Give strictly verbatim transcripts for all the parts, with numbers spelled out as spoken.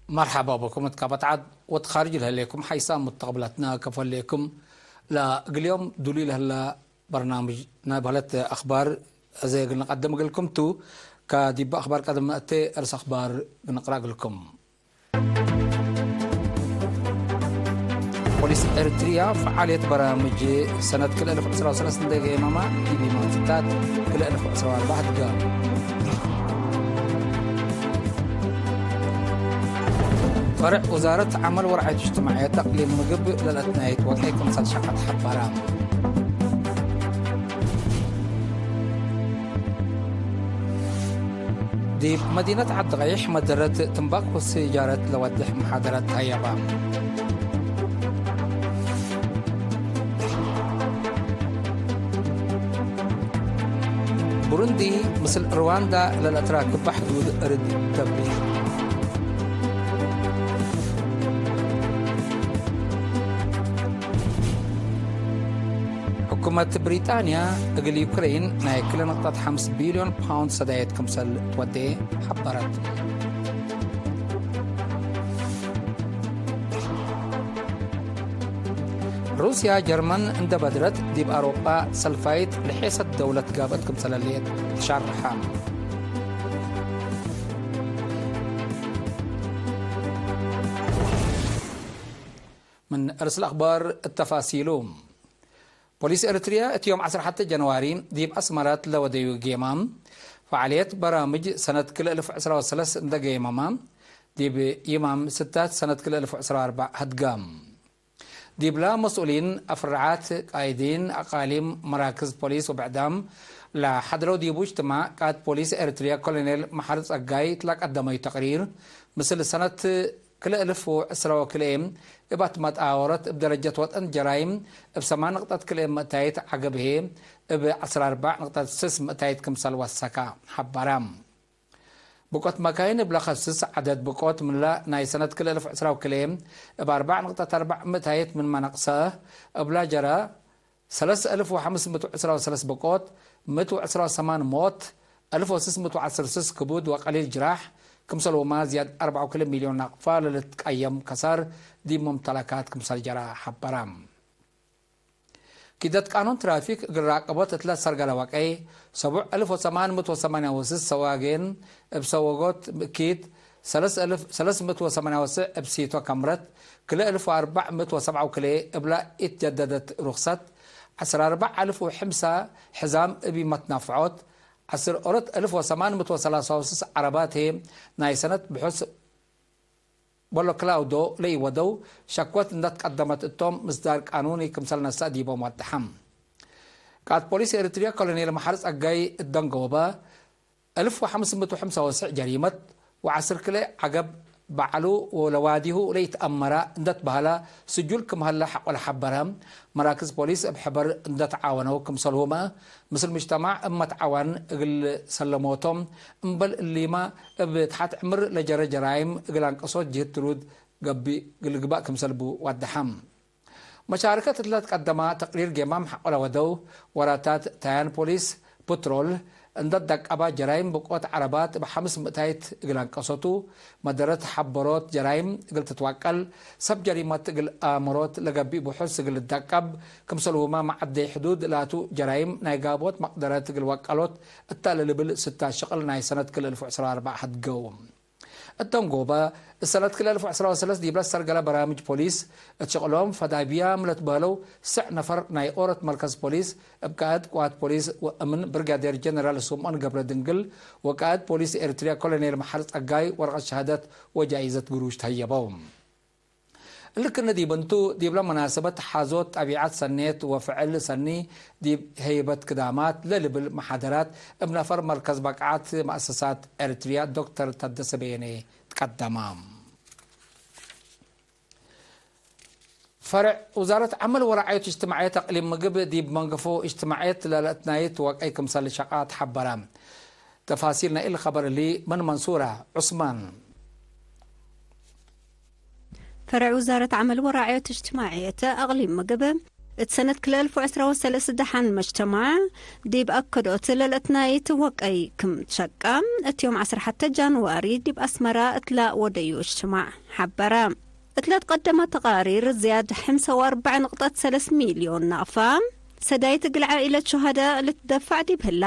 መርሐባ ብኩም እት ካበት ዐድ ወእት ካርጅ ለህሌኩም ሐይሳም ሙተቅብላትና ከፎ ህሌኩም። ለእግል ዮም ዱሉይ ለህላ በርናምጅ ናይ በህለት አክባር አዜ እግል ንቀድም እግልኩም ቱ። ከዲብ አክባር ቀድመ እቴ እርስ አክባር ንቅራ እግልኩም። ፖሊስ ኤሪትሪያ ፈዓልየት በራምጅ ሰነት ክልኤ እልፍ ዕስራ ወሰለስ እንዴ ገየመመ፣ ዲብ የማም ስታት ክልኤ እልፍ ዕስራ ወአርበዕ ህድገ። ፈርዕ ውዛረት ዐመል ወረዓየት እጅትማዕየት አቅሊም ምግብ ለለአትናየት ወቅዒ ክምሰል ሸቀጥ ሐበረ። ዲብ መዲነት ዐዲ ቀይሕ መደረት ትንባክ ወሲጃረት ለወድሕ መሓደረት ሀየበ። ቡሩንዲ ምስል ርዋንዳ ለለአትራክበ ሕዱድ እርድ ተብሊሕ። ሕኩመት ብሪጣንያ እግል ዩክሬን ናይ ክለ ነቅጠት ሐምስ ቢልዮን ፓውንድ ሰዳየት ክምሰል ትወዴ ሐበረት። ሩስያ ጀርመን እንደ በድረት ዲብ አውሮጳ ሰልፋይት ለሔሰት ደውለት ጋብአት ክምሰል ህሌት ትሻርሐ። ምን እርስ ለአክባር እተፋሲሉ። ፖሊስ ኤሪትርያ እት ዮም ዐስር ሐተ ጀንዋሪ ዲብ አስመራት ለወደዩ ጌማም፣ ፈዓልየት በራምጅ ሰነት ክልኤ እልፍ ዕስራ ወሰለስ እንደ ገየመመ፣ ዲብ ይማም ስታት ሰነት ክልኤ እልፍ ዕስራ ወአርበዕ ህድጋም። ዲብላ መስኡሊን፣ አፍራዓት፣ ቃይዲን፣ አቃሊም፣ መራክዝ ፖሊስ ወብዕዳም ለሐድረው ዲቡ እጅትማዕ፣ ቃእድ ፖሊስ ኤሪትርያ ኮሎኔል መሐሪ ጸጋይ እትላ ቀደመዩ ተቅሪር፣ ምስል ሰነት ክልኤ እልፍ ወዕስራ ወክልኤ እብ አትመጣወረት እብ ደረጀት ወጠን ጀራይም እብ ሰማን ንቅጠት ክልኤ ምእታይት ዐገብ ህዬ እብ ዐስር አርበዕ ንቅጠት ስስ ምእታይት ክምሰል ወሰከ ሐበረ። ብቆት መካይን እብለ ከስስ ዐደድ ብቆት ምንለ ናይ ሰነት ክልኤ እልፍ ዕስራ ወክልኤ እብ አርበዕ ንቅጠት አርበዕ ምእታይት ምንመ ነቅሰ እብለ ጀረ ሰለስ እልፍ ወሐምስ ምእት ወዕስራ ወሰለስ ብቆት፣ ምእት ወዕስራ ወሰማን ሞት፣ እልፍ ወስስ ምእት ወዐስር ስስ ክቡድ ወቀሊል ጅራሕ፣ ክምሰልሁመ ዝያድ አርበዕ ወክልኤ ሚልዮን ናቅፋ ለልትቀየም ከሳር ዲብ መምተለካት ክምሰል ጀረ ሐበረ። ኪደት ቃኑን ትራፊክ እግል ራቀቦት እትለ ሰርገለ ወቀይ፣ ሰቡዕ እልፍ ወሰማን ምእት ወሰማንያ ወስስ ሰዋጌን እብ ሰወጎት እኪት፣ ሰለስ እልፍ ሰለስ ምእት ወሰማንያ ወስዕ እብ ሲቶ ከምረት፣ ክልኤ እልፍ ወአርበዕ ምእት ወሰብዓ ወክልኤ እብላ ኢትጀደደት ሩክሰት፣ ዐስር አርበዕ አልፍ ወሐምሳ ሕዛም እብ መትናፍዖት፣ ዐስር ኦሮት እልፍ ወሰማን ምእት ወሰላሳ ወስስ ዐረባት ህዬ ናይ ሰነት ብሑስ ቦሎ ክላውዶ ለኢወደው ሸክወት እንደ ትቀደመት እቶም ምስዳር ቃኑኒ ክምሰል ነሰእ ዲቦም ወደሐም። ቃእድ ፖሊስ ኤሪትርያ ኮሎኔል መሐሪ ጸጋይ እት ደንጎበ፣ እልፍ ወሐምስ ምእት ወሐምሳ ወስዕ ጀሪመት ወዐስር ክልኤ ዐገብ በዐሉ ወለዋዲሁ ለኢተአመረ እንደ ትበሀለ ስጁል ክም ሀለ ሐቆ ለሐበረ፣ መራክዝ ፖሊስ እብ ሕበር እንደ ተዓወነው ክምሰልሁመ፣ ምስል ሙጅተማዕ እብ መትዓዋን እግል ሰለሞቶም፣ እምበል እሊመ እብ ተሐት ዕምር ለጀረ ጀራይም እግል አንቀሶት ጅህት ትሩድ ገብእ እግል ግባእ ክምሰል ቡ ወደሐም። መሻርከት እትለ ትቀደመ ተቅሪር ጌማም ሐቆ ለወደው ወራታት ታያን ፖሊስ፣ ፕትሮል፣ እንደ ደቀበ ጀራይም ብቆት ዐረባት እብ ሐምስ ምእታይት እግል አንቀሶቱ፣ መደረት ሐበሮት ጀራይም እግል ትትወቀል፣ ሰብ ጀሪመት እግል አመሮት ለገብእ ብሑስ እግል ልደቀብ፣ ክምሰልሁመ መዐደይ ሕዱድ ላቱ ጀራይም ናይ ጋብኦት መቅደረት እግል ወቀሎት እተ ለልብል ስታት ሽቅል ናይ ሰነት ክል እልፍ ወዕስራ ወአርበዕ ሀድገው። እት ደንጎበ፣ እሰነት ክል እልፍ ወዕስራ ወሰለስ ዲብለ ሰርገለ በራምጅ ፖሊስ እት ሽቅሎም ፈዳቢያም ለትበህለው ስዕ ነፈር ናይ ኦሮት መርከዝ ፖሊስ እብ ቃእድ ቅዋት ፖሊስ ወእምን ብርጋዴር ጀነራል ስምኦን ገብረድንግል ወቃእድ ፖሊስ ኤሪትርያ ኮሎኔል መሐሪ ጸጋይ ወርቀት ሸሃደት ወጃኢዘት ግሩሽ ተህየበው። እሊ ክእነ ዲብ እንቱ፣ ዲብለ መናሰበት ሓዞት ጠቢዐት ሰኔት ወፍዕል ሰኒ ዲብ ሄይበት ክዳማት ለልብል መሓደራት እብ ነፈር መርከዝ በቃዓት መአሰሳት ኤሪትርያ ዶክተር ታደሰ በየነ ትቀደመ። ፈርዕ ውዛረት ዐመል ወረዓየት እጅትማዕየት አቅሊም ምግብ ዲብ መንገፎ እጅትማዕየት ለለአትናይት ወቀይ ክምሰል ሸቃት ሐበረ። ተፋሲል ናይ እሊ ኸበር እሊ ምን መንሱረ ዑስማን። ፈርዕ ውዛረት ዐመል ወረዓየት እጅትማዕየት አቅሊም ምግብ እት ሰነት ክልኤ እልፍ ወዕስራ ወሰለስ ደሓን መጅተማዕ ዲብ አከዶት ለልአትናይት ወቀይ ክም ትሸቀ፣ እት ዮም ዐስር ሐተ ጃንዋሪ ዲብ አስመራ እትላ ወደዩ እጅትማዕ ሐበረ። እትላ ትቀደመ ተቃሪር ዝያድ ሐምሳ ወአርበዕ ንቅጠት ሰለስ ሚልዮን ናቅፋ ሰዳይት እግል ዓኢለት ሹሀዳእ ልትደፋዕ ዲብ ህላ፣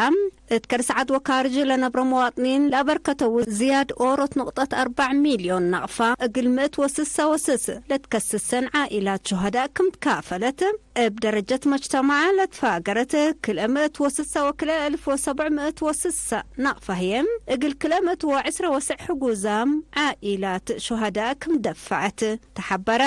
እት ከርስ ዐድ ወካርጅ ለነብረ መዋጥኒን ለአበርከተው ዝያድ ኦሮት ንቅጠት አርበዕ ሚልዮን ናቅፋ እግል ምእት ወስሳ ወስስ ለትከስሰን ዓኢላት ሹሀዳእ ክም ትካፈለት፣ እብ ደረጀት መጅተማዕ ለትፋገረት ክልኤ ምእት ወስሳ ወክልኤ እልፍ ወሰብዕ ምእት ወስሳ ናቅፋ ህዬ፣ እግል ክልኤ ምእት ወዕስራ ወስዕ ሕጉዛም ዓኢላት ሹሀዳእ ክም ደፈዐት ተሐበረ።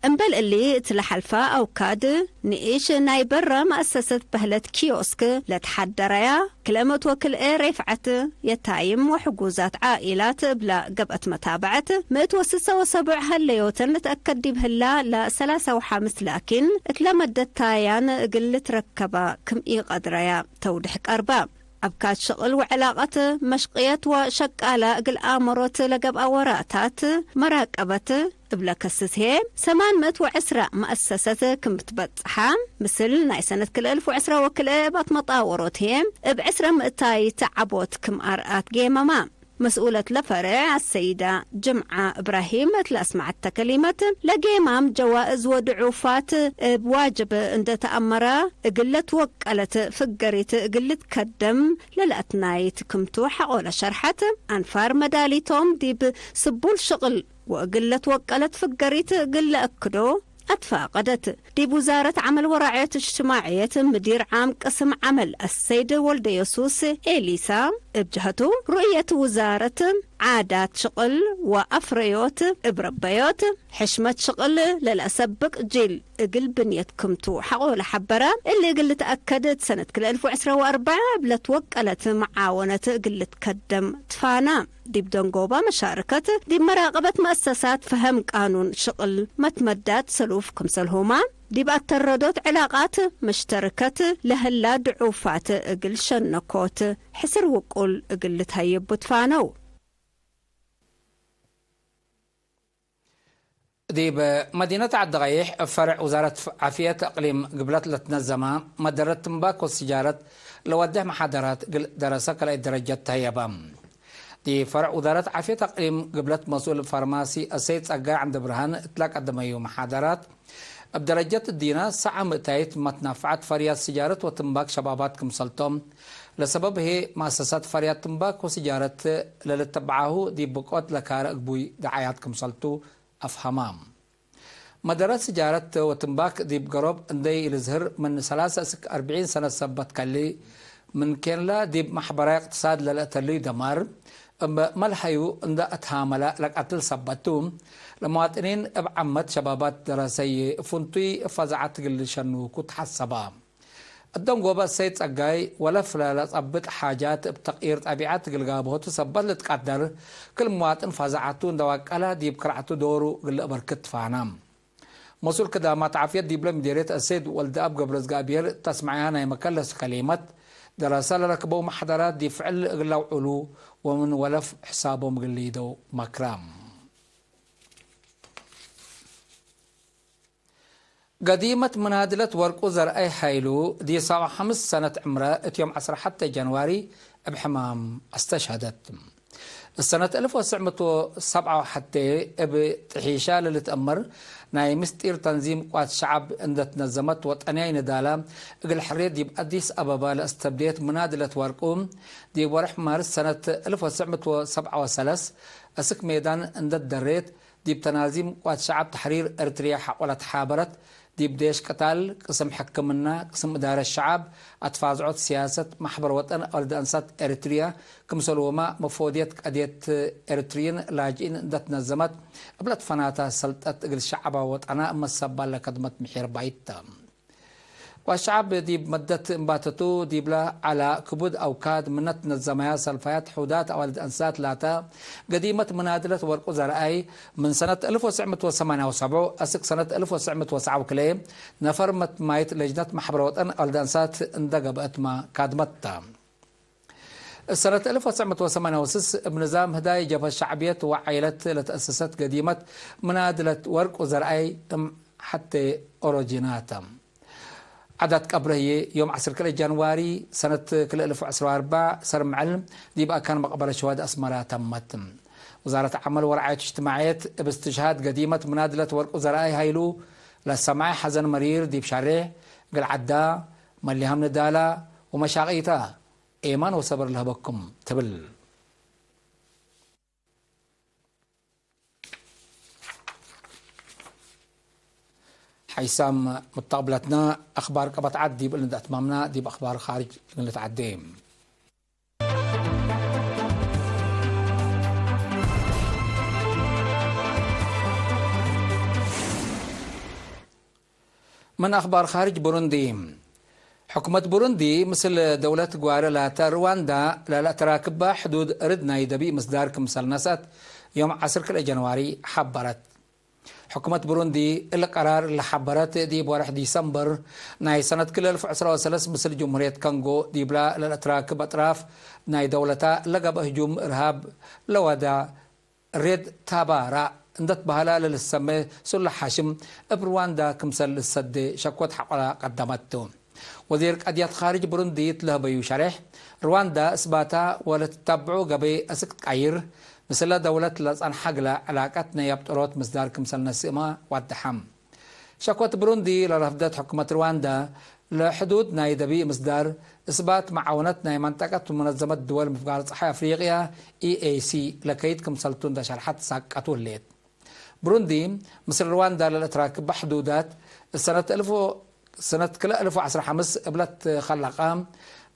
እምበል እሊ፣ እት ለሐልፈ አውካድ፣ ንኢሽ ናይ በረ መአሰሰት በህለት ኪዮስክ ለትሐደረያ፣ ክልኤ ምእት ወክልኤ ሬፍዐት የታይም ወሕጉዛት ዓኢላት እብላ ገብአት መታብዐት፣ ምእት ወስሳ ወሰብዕ ሀለዮተን ልትአከድ ዲብ ህላ፣ ለሰላሳ ወሐምስ ላኪን፣ እትለ መደት ታያን እግል ልትረከባ ክም ኢቀድረያ ተውድሕ ቀርበ። አብካት ሽቅል ወዕላቀት መሽቅየት ወሸቃለ እግል አመሮት ለገብአ ወራታት፣ መራቀበት እብለ ከስስ ህዬ፣ ሰማን ምእት ወዕስራ መአሰሰት ክም ትበጽሐ፣ ምስል ናይ ሰነት ክልኤ እልፍ ወዕስራ ወክልኤ እብ አትመጣወሮት ህዬ፣ እብ ዕስረ ምእታይት ዐቦት ክም አርአት ጌመማ። መስኡለት ለፈሬዕ አሰይዳ ጅምዓ እብራሂም እት ለአስመዐተ ከሊመት፣ ለጌማም ጀዋእዝ ወድዑፋት እብ ዋጅብ እንደ ተአመረ፣ እግል ለትወቀለት ፍገሪት እግል ልትከደም ለለአትናይት ክምቱ ሐቆለ ሸርሐት። አንፋር መዳሊቶም ዲብ ስቡል ሽቅል ወእግል ለትወቀለት ፍገሪት እግል ለአክዶ አትፋቀደት። ዲብ ውዛረት ዐመል ወራዕየት እጅትማዕየት ምዲር ዓም ቅስም ዐመል አሰይድ ወልደየሱስ ኤሊሳ እብ ጀሀቱ፣ ሩእየት ውዛረት ዓዳት ሽቅል ወአፍረዮት እብ ረበዮት ሕሽመት ሽቅል ለለአሰብቅ ጂል እግል ብንየት ክምቱ ሐቆለ ሐበረ። እሊ እግል ልትአከድ እት ሰነት ክልኤ እልፍ ወዕስራ ወአርበዕ እብ ለትወቀለት መዓወነት እግል ልትከደም ትፋና። ዲብ ደንጎባ መሻርከት ዲብ መራቀበት መአሰሳት ፈሀም ቃኑን ሽቅል መትመዳት ሰሉፍ ክምሰልሁማ፣ ዲብ አተረዶት ዕላቃት መሽተርከት ለህላ ድዑፋት እግል ሸነኮት ሕስር ውቁል እግል ልትሀየቡ ትፋነው። ዲብ መዲነት ዐዲ ቀይሕ፣ እብ ፈርዕ ውዛረት ዓፍየት እቅሊም ግብለት ለትነዘመ መደረት ትምባክ ወስጃረት ለወዴሕ መሓደራት እግል ደረሰ ካልኣይት ደረጀት ተህየበ። ዲብ ፈርዕ ውዛረት ዓፍየት እቅሊም ግብለት መስኡል ፋርማሲ አሰይድ ጸጋይ ዐንደብርሃን እትላ ቀደመዩ መሓደራት፣ እብ ደረጀት እዲነ ሰዓ ምእታይት መትናፍዐት ፈርያት ስጃረት ወትምባክ ሸባባት ክምሰልቶም፣ ለሰበብ ህዬ መአሰሳት ፈርያት ትምባክ ወስጃረት ለልትበዓሁ ዲብ ብቆት ለካረ እግቡይ ደዓያት ክምሰልቱ፣ አፍሀማ። መደረት ስጃረት ወትምባክ ዲብ ገሮብ እንዴ ኢልዝህር ምን ሰላሰ እስክ አርብዒን ሰነት ሰበት ከሊ፣ ምን ኬንላ ዲብ መሕበራይ እቅትሳድ ለልአተልዩ ደማር፣ እብ መልሀዩ እንደ አትሃመለ ለቀትል ሰበት ቱ፣ ለመዋጥኒን እብ ዓመት ሸባባት ደረሰይ ፍንቱይ ፈዛዐት እግል ሸኑኩ ተሐሰባ። እደንጎበ እሰይድ ጸጋይ፣ ወለፍ ለለጸብጥ ሓጃት እብ ተቅይር ጠቢዐት እግል ጋብሆቱ ሰበት ልትቀደር፣ ክል ምዋጥን ፋዛዐቱ እንደ ዋቀለ ዲብ ክርዐቱ ዶሩ እግል ለአበርክት ትፋነ። መስኡል ክዳማት ዓፍየት ዲብለ ምዴርየት አሰይድ ወልደአብ ገብረዝጋብሄር እት አስመዐያ ናይ መከለስ ከሊመት፣ ደረሰ ለረክበው መሕደራት ዲብ ፍዕል እግል ለአውዕሉ ወምን ወለፍ ሕሳቦም እግል ሊደው መክረ። ገዲመት ምናድለት ወርቁ ዘርአይ ሀይሉ፣ ዲብ ሰብዓ ወሐምስ ሰነት ዕምረ፣ እት ዮም ዐስራ ሐተ ጃንዋሪ እብ ሕማም አስተሽሀደት። ሰነት አልፍ ወትሰዕ ምእት ወሰብዓ ወሐተ እብ ጥሒሻ ለልትአመር ናይ ምስጢር ተንዚም ቅዋት ሸዐብ እንደ ትነዘመት ወጠንያይ ንዳለ እግል ሕርየት ዲብ አዲስ አበባ ለአስተብዴት ምናድለት ወርቁ፣ ዲብ ወርሕ ማርስ ሰነት አልፍ ወትሰዕ ምእት ወሰብዓ ወሰለስ አስክ ሜዳን እንደ ትደሬት፣ ዲብ ተናዚም ቅዋት ሸዐብ ተሕሪር ኤሪትርያ ሐቆ ለትሓበረት፣ ዲብ ዴሽ ቅታል፣ ቅስም ሕክምና፣ ቅስም እዳረት ሸዐብ፣ አትፋዝዖት ሲያሰት፣ ማሕበር ወጠን አወልድ አንሳት ኤሪትርያ፣ ክምሰልሁመ መፎድየት ቀድየት ኤሪትርይን ላጅኢን እንደ ትነዘመት፣ እብ ለትፈናተ ሰልጠት እግል ሸዐበ ወጠና እብ መሰባል ለከድመት ምሒር ባይት ተ። ወሸዐብ ዲብ መደት እንባተቱ ዲብለ ዐለ ክቡድ አውካድ ምነ ትነዘመያ ሰልፋያት ሕውዳት አዋልድ አንሳት ላተ፣ ገዲመት ምናድለት ወርቁ ዘርአይ፣ ምን ሰነት አልፍ ወትሰዕ ምእት ወሰማንያ ወሰብዑ አስክ ሰነት አልፍ ወትሰዕ ምእት ወሰብዓ ወክልኤ ነፈር መትማይት ለጅነት ማሕበር ወጠን አዋልድ አንሳት እንደ ገብአትመ ካድመት ተ። ሰነት አልፍ ወትሰዕ ምእት ወሰማንያ ወስስ እብ ንዛም ህዳይ ጀብሀት ሸዕብየት ወዓይለት ለተአሰሰት ገዲመት ምናድለት ወርቁ ዘርአይ እም ሐቴ ኦሮጂናተ። ዓዳት ቀብረ ህዬ፣ ዮም ዐስር ክልኤ ጃንዋሪ ሰነት ክልኤ እልፍ ወዐስር ወአርበዕ፣ ሰር ምዕል ዲብ አካን መቅበረት ሸዋድ አስመራ ተመት። ውዛረት ዐመል ወረዓየት እጅትማዕየት፣ እብ እስትሽሃድ ገዲመት ምናድለት ወርቁ ዘርአይ ሀይሉ ለሰምዐ ሐዘን መሪር ዲብ ሻሬሕ፣ እግል ዐዳ፣ መሊሃም ንዳላ ወመሻቂታ፣ ኤማን ወሰብር ለህበኩም ትብል። ሐይሳም ሙተቅብለትና፣ አኽባር ቀበት ዐድ ዲብ እሊ እንደ አትማምና፣ ዲብ አኽባር ኻርጅ እግል ንትዐዴ። ምን አኽባር ኻርጅ ብሩንዲ። ሕኩመት ብሩንዲ ምስል ደውለት ግዋረ ላተ ርዋንዳ ለለአተራክበ ሕዱድ ርድ ናይ ደቢእ ምስዳር ክምሰል ነስአት ዮም ዐስር ክልኤ ጀንዋሪ ሐበረት። ሕኩመት ብሩንዲ እሊ ቀራር ለሐበረት ዲብ ወርሕ ዲሰምበር ናይ ሰነት ክልኤ እልፍ ወዐስራ ወሰለስ ምስል ጅምሁርየት ኮንጎ ዲብላ ለለአተራክብ አጥራፍ ናይ ደውለታ ለገብአ ህጁም እርሃብ ለወዳ ሬድ ታባራ እንደ ትበህላ ለልሰመ ሱለ ሓሽም እብ ርዋንዳ ክምሰል ልሰዴ ሸኮት ሐቆላ ቀደመት ቱ። ወዚር ቀድያት ኻርጅ ብሩንዲ እት ለህበዩ ሸሬሕ፣ ርዋንዳ እስባታ ወለትታብዑ ገበይ አስክ ትቀይር፣ ምስለ ደውለት ለጸንሐ እግለ ዕላቀት ናይ አብጠሮት ምስዳር ክምሰል ነስእመ ወደሐም። ሸኮት ብሩንዲ ለረፍደት ሕኩመት ርዋንዳ፣ ለሕዱድ ናይ ደቢእ ምስዳር እስባት መዓውነት ናይ መንጠቀት ወመነዘመት ድወል ምፍጋር ጸሓይ አፍሪቅያ፣ ኢ ኤ ሲ፣ ለከይድ ክምሰልቱ እንደ ሸርሐት ሳቀቱ ህሌት። ብሩንዲ፣ ምስል ርዋንዳ ለልአትራክበ ሕዱዳት፣ ሰነት እልፍ፣ ሰነት ክልኤ እልፍ ወዐስራ ሐምስ እብለት ከለቀ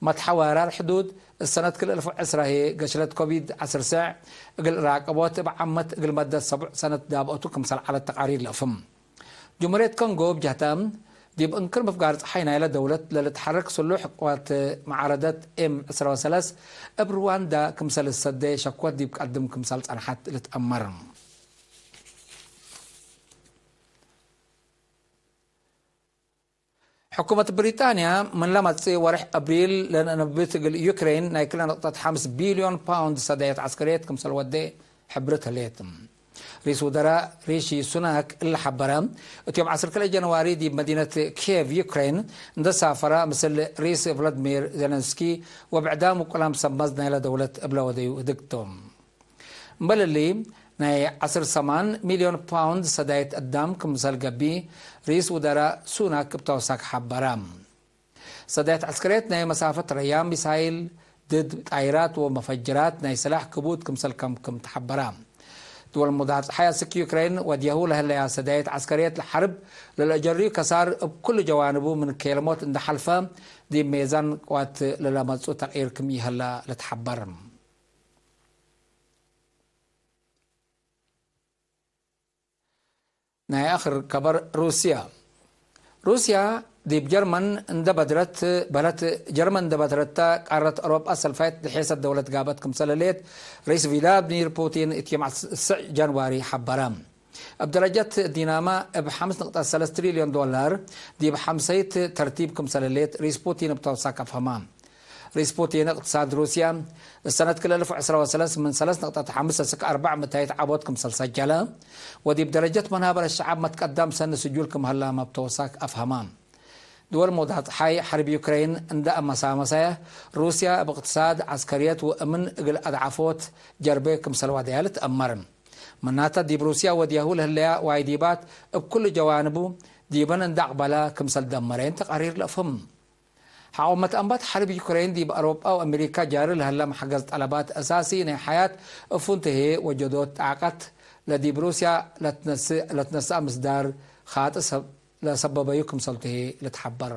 መትሐ ወራር ሕዱድ፣ ሰነት ክልኤ እልፍ ወዐስራ ህዬ ገሽለት ኮቪድ ዐስር ሰዕ እግል ራቀቦት እብ ዓመት እግል መደት ሰቡዕ ሰነት ዳብአቱ ክምሰል ዐለት ተቃሪር ለአፍም። ጅምሁርየት ኮንጎ እብ ጀህተ፣ ዲብ እንክር ምፍጋር ጸሓይ ናይለ ደውለት ለልትሐረክ ስሉሕ ቅዋት መዓረደት ኤም ዕስራ ወሰለስ እብ ርዋንዳ ክምሰል ልሰዴ ሸኮት ዲብ ቀድም ክምሰል ጸንሐት ልትአመር። ሕኩመት ብሪጣንያ ምን ለመጽእ ወርሕ አብሪል ለነነብት እግል ዩክሬን ናይ ክለ ነቅጠት ሐምስ ቢልዮን ፓውንድ ሰዳየት ዐስከርየት ክምሰል ወዴ ሕብርት ህሌት። ሪስ ውደራእ ሪሺ ሱናክ እለ ሐበረ፣ እት ዮም ዐስር ክልኤ ጀንዋሪ ዲብ መዲነት ኪየቭ ዩክሬን እንደ ሳፈረ፣ ምስል ሪስ ቭላድሚር ዜለንስኪ ወብዕዳም ውቁላም ሰብ መዝ ናይለ ደውለት እብለ ወደዩ ህድግ ቶም። እምበል እሊ፣ ናይ ዐስር ሰማን ሚልዮን ፓውንድ ሰዳይት አዳም ክምሰል ገብእ፣ ርኢስ ውደራእ ሱናክ እብ ተውሳክ ሐበረ። ሰዳይት ዐስከርየት ናይ መሳፈት ረያም ሚሳይል፣ ድድ ጣይራት ወመፈጅራት ናይ ስላሕ ክቡድ ክምሰል ከምክም ተሐበረ። ድወል ሙዳር ጸሓይ አስክ ዩክሬን ወድየሁ ለህለያ ሰዳይት ዐስከርየት ለሐርብ ለለአጀርዩ ከሳር እብ ኩሉ ጀዋንቡ ምን ኬለሞት እንደ ሐልፈ፣ ዲብ ሜዛን ቅዋት ለለመጽኡ ተቅይር ክም ኢሀላ ለተሐበር። ናይ አክር ከበር ሩስያ። ሩስያ ዲብ ጀርመን እንደ በድረት በህለት። ጀርመን እንደ በድረተ ቃረት አውሮጳ ሰልፋየት ለሔሰት ደውለት ጋበት ክምሰል ህሌት ርኢስ ቪላድሚር ፑቲን እት ዮም ዐስር ጃንዋሪ ሐበረ። እብ ደረጀት እዲናመ እብ ሐምስ ንቅጠት ሰለስ ትሪልዮን ዶላር ዲብ ሐምሰይት ተርቲብ ክምሰል ህሌት ርኢስ ፑቲን እብ ተውሳክ አፍሀመ። ርኢስ ፑቲን፣ እቅትሳድ ሩስያ እሰነት ክልኤ እልፍ ወዐስራ ወሰለስ ምን ሰለስ ንቅጠት ሐምስ እስክ አርበዕ ምታይት ዐቦት ክምሰል ሰጀለ፣ ወዲብ ደረጀት መናበር አሸዓብ መትቀዳም ሰኒ ስጁል ክም ሀላመ እብ ተውሳክ አፍሀመ። ድወል መውዳት ጸሓይ ሐርብ ዩክሬን እንደ አመሳመሰ፣ ሩስያ እብ እቅትሳድ፣ ዐስከርየት ወእምን እግል አድዓፎት ጀርቤ ክምሰል ዋደያ ልትአመር። ምናተ፣ ዲብ ሩስያ ወድያሁ ለህለያ ዋይዲባት እብ ኩሉ ጀዋንቡ ዲበን እንደ አቅበላ ክምሰል ደመረየን ተቃሪር ለአፍህም። ሐቆ መትአንባት ሐርብ ዩክሬን ዲብ አውሮጳ ወአሜሪካ ጃሪ ለህለ መሐገዝ ጠለባት አሳሲ ናይ ሐያት እፉንት ህዬ ወጀዶት ጣቀት ለዲብ ሩስያ ለትነስእ፣ ለትነስአ ምስዳር ኻጥእ ሰብ፣ ለሰበበዩ ክምሰልቱ ህዬ ልትሐበር።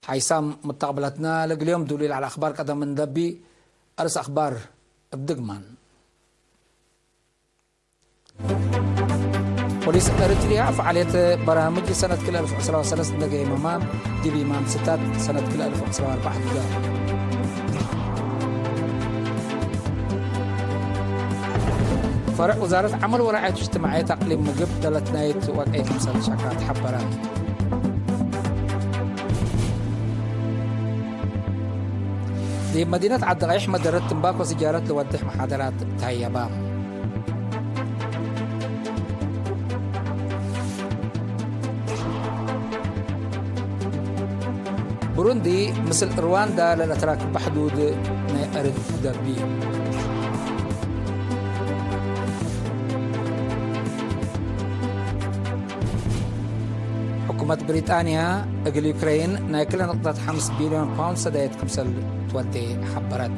ሓይሳም ሙተቅብለትና፣ ለእግል ዮም ዱሉይ ለዐለ አኽባር ቀደም እንደቢ፣ አርስ አኽባር እብ ድግማን። ፖሊስ ኤረትርያ፣ ፈዓልየት በራምጅ ሰነት ክልኤ አልፍ ወዕስራ ወሰለስ እንደ ገይመማ፣ ዲብ ኢማም ስታት ሰነት ክልኤ አልፍ ወዕስራ ወአርበዕ ሐዲጋ። ፈርዕ ውዛረት ዐመል ወረዓየት እጅትማዕየት አቅሊም ምግብ ደለት ናይት ወቀይ ክምሰል ሻካት ሐበረ። ዲብ መዲነት ዐዲ ቀይሕ መደረት ትንባክ ወስጃረት ለወድሕ መሓደራት ተሀየባ። ብሩንዲ ምስል ርዋንዳ ለለትራክበ ሕዱድ ናይ አርድ ደቢ። ሕኩመት ብሪጣንያ እግል ዩክረይን ናይ ክለ ንቅጠት ሐምስ ቢልዮን ፓውንድ ሰዳየት ክምሰል ትወዴ ሐበረት።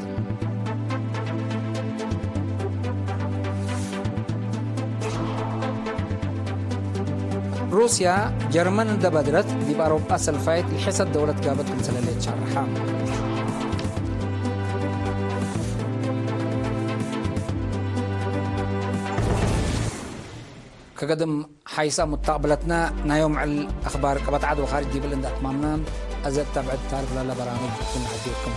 ሩስያ፣ ጀርመን እንደ በድረት፣ ዲብ አውሮጳ ሰልፋይት ልሒሰት ደውለት ጋበት ክምሰለ ለትሸርሐ። ከገድም ሓይሳ ሙታቅብለትነ ናይ ዮም ዕል አኽባር ቀበት ዐድ ወኻርጅ ዲብል እንደ አትማምነ፣ አዘ ተብዕድ ታርፍ ለለ በራምጅ ክም ዐዲኩም።